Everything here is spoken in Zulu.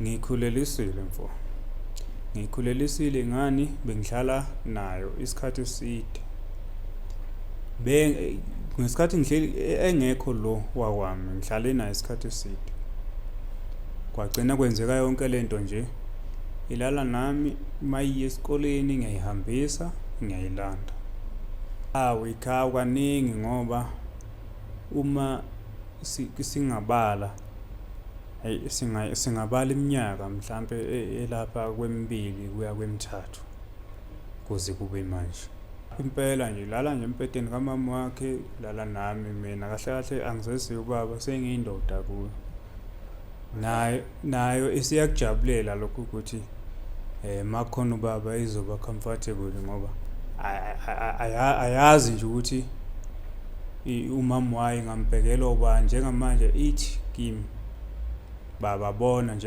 Ngiyikhulelisile mfo. Ngiyikhulelisile ngani? Bengihlala nayo isikhathi eside. Ngesikhathi ngihleli engekho lo wakwami, ngihlale naye isikhathi eside. Kwagcina kwenzeka yonke lento nje, ilala nami, uma iya esikoleni ngiyayihambisa, ngiyayilanda. Awu ikhawu kaningi ngoba uma singabala, hhayi, singabala iminyaka mhlampe elapha kwemibili kuya kwemithathu kuze kube manje. Impela nje lala nje embhedeni kamama wakhe, lala nami mina. Kahle kahle angisesiye ubaba, sengiyindoda kuyo. Nayo isiyakujabulela lokhu ukuthi uma kukhona ubaba izoba comfortable ngoba ayazi nje ukuthi umama wayo ingambhekela ubani. Njengamanje ithi kimi, baba bona nje.